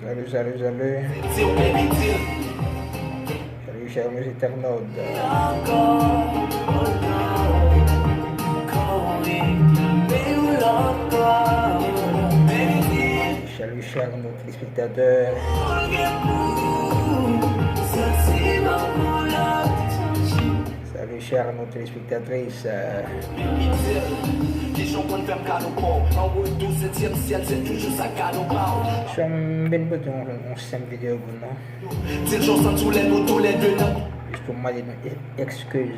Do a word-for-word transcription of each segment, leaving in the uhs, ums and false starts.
Salut, salut, salut. Salut, chers internautes. Salut, chers téléspectateurs. Salut, chers téléspectateurs. Kijan w konn fè m kado pa w? An retou setyèm syèl, se toujou sa kado pa w. So, m vin pote yon, yon senp videyo pou nou. Di l jan w santi w lè nou toulède nan. Jis pou m mande nou e-, ekskiz.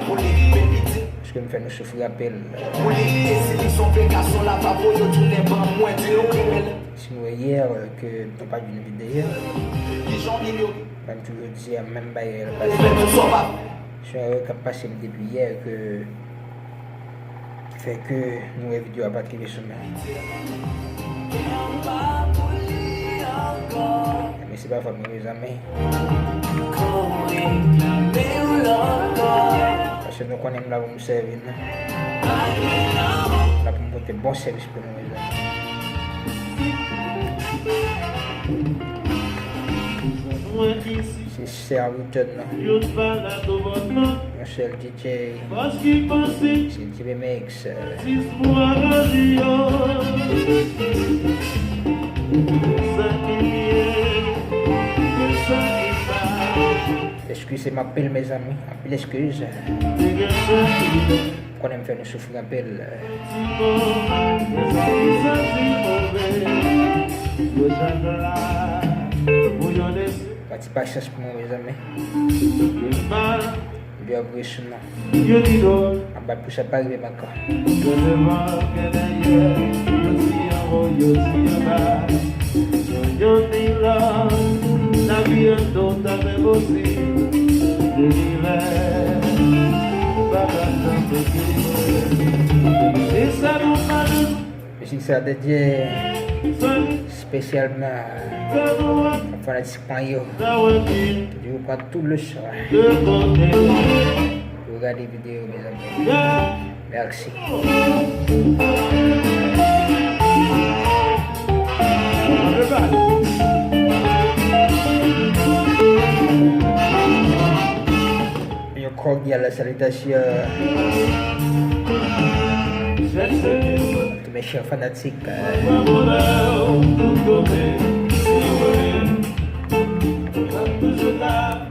Pou li, baby, di l. Paske m fè nou soufri anpil. Pou li, e si li se yon fè gason, l ap voye tounen ban mwen, di nou kriminèl. Si nou wè yè, euh, ke nou pa jwenn videyo. Kijan w inyore? Menm toujou di a menm bagay la pase. Se yon erè k ap pase m depi yè ke, ki fè ke nou wè videyo a pa t rive sou nou. Men se pa fòt mwen, mezanmi. Paske nou konnen m la pou m sèvi nou. M la pou m pote bon sèvis pou nou, mezanmi. Se sèvitè nou. Yon sèl D J. Se D J Mix. Eskize m anpil, mezanmi. Anpil eskiz. Konnen m fè nou soufri anpil. Yon ti pasyans pou mwen, mezanmi. Videyo a ap rive sou nou. M ap bat pou sa pa rive m ankò. Mizik sa dedye espesyalman pou fanatik mwen yo. Yo pran tout leson pou gade videyo, mezanmi. Mèsi. Yon kòdyal salitasyon. Tous mes chers fanatiques.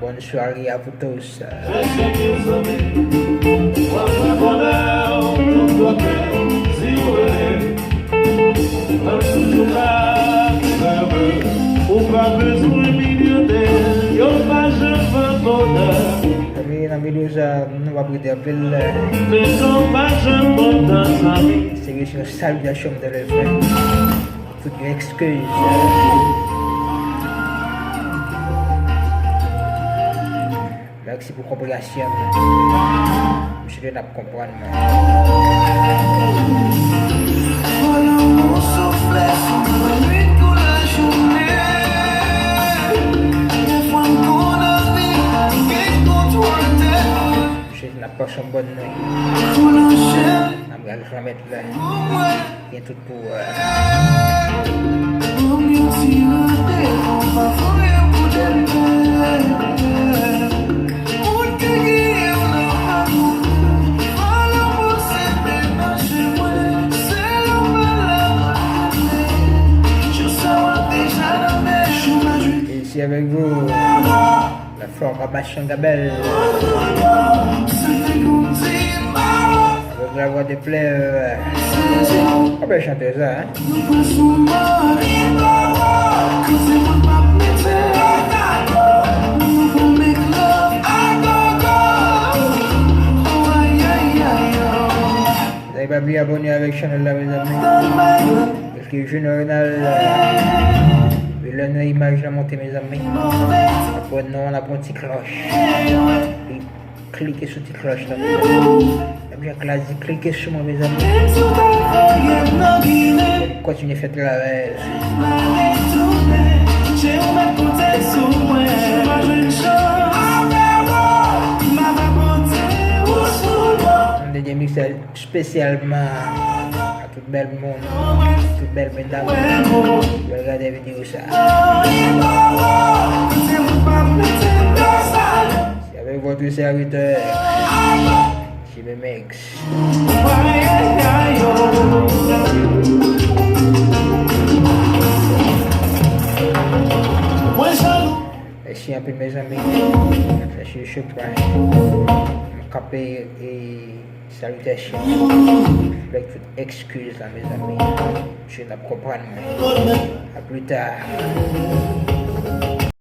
Bonne soirée à vous tous. Ou pa bezwen milyote, yo pa janm vin bonè. Nan videyo sa, nou p ap rete anpil. Men yo pa janm kontan, zanmi. Se jis yon salitasyon m te vle fè. Tout yon ekskiz. Mèsi pou konpreyansyon. M swete n ap konprann. Vòlè yon soufle sou mwen, nwit kou lajounen. Dèfwa m konn anvi gen kontwòl tèt mwen. M swete n ap pase yon bòn nwit. N ap gade Granmèt la. Gen tout pou, euh, Ici avec vous. La forme à Bachangabel. Avec la voix de fleurs. Yon bèl chantè sa, hein? Zay pa bliye abòne avèk chanèl la, mezanmi. Eske Junior Renal, euh, lè nou imaj la monte, mezanmi. Apre non, n ap yon ti klòch. Li klike sou ti klòch la, mezanmi. Menm jan Klazi klike sou mwen, mezanmi. Kontinye fè travay la. Mwen retounen, je ou met konte sou mwen. Mwen jwenn chans, m ap apote ou sou Sèl espesyalman a tout bèl moun, tout bèl medam ki pral gade videyo sa. C'est avec votre serviteur, Jimmy Mix. Mèsi anpil, mezanmi. Sa se Chopra. M kanpe e salitasyon. Avèk tout ekskiz la, mezanmi. Misye n ap konprann mwen. A pli ta.